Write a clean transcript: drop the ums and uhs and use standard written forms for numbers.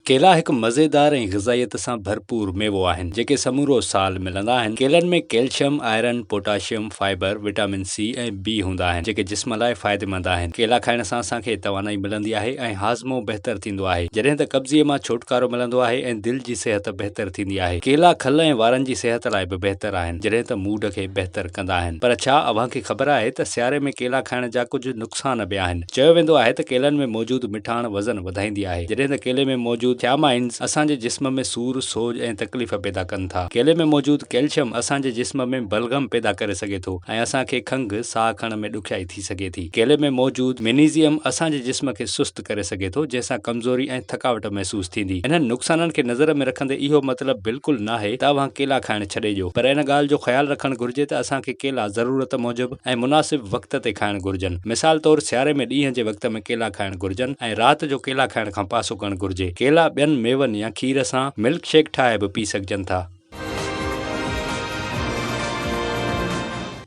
ڪيلا هڪ مزيدار ۽ غذائيت سان ڀرپور ميوو آهن، جيڪي سمورو سال ملندا آهن. ڪيلن ۾ calcium, iron, potassium, fibre, vitamin C ۽ B هوندا آهن، جيڪي جسم لاء فائديمند آهن. ڪيلا کائڻ سان اسان کي توانائي ملندي آهي ۽ هاضمو بهتر ٿيندو آهي، جڏهن ته قبضيء مان ڇوٽڪارو ملندو آهي ۽ دل جي صحت بهتر ٿيندي آهي. ڪيلا کل ۽ وارن جي صحت لاء به بهتر آهن، جڏهن ته موڊ کي بهتر ڪندا آهن. پر ڇا اوهان کي خبر آهي ته سياري ۾ ڪيلا کائڻ جا ڪجهه نقصان به آهن؟ چيو ويندو آهي ته ڪيلن ۾ موجود مٺاڻ وزن وڌائيندي آهي، جڏهن ته ڪيلي ۾ موجود ٿيامائنز اسان جي جسم ۾ سور، سوڄ ۽ تڪليف پيدا ڪن ٿا. ڪيلي ۾ موجود ڪيلشم اسان جي جسم ۾ بلغم پيدا ڪري سگهي ٿو ۽ اسان کي کنگهه، ساهه کڻڻ ۾ ڏکيائي ٿي سگهي ٿي. ڪيلي ۾ موجود مينيزيم اسان جي جسم کي سست ڪري سگهي ٿو، جنهن سان ڪمزوري ۽ ٿڪاوٽ محسوس ٿيندي. انهن نقصانن کي نظر ۾ رکندي اهو مطلب بلڪل ناهي ته اوهان ڪيلا کائڻ ڇڏي ڏيو، پر ان ڳالهه جو خيال رکڻ گهرجي ته اسان کي ڪيلا ضرورت موجب ۽ مناسب وقت تي کائڻ گهرجن. مثال طور سياري ۾ ڏينهن جي وقت ۾ ڪيلا کائڻ گهرجن ۽ رات جو ڪيلا کائڻ کان پاسو ڪرڻ گهرجي. ڪيلا ٻين ميون يا کير سان ملڪ شيڪ ٺاهي به پي سگهجن ٿا.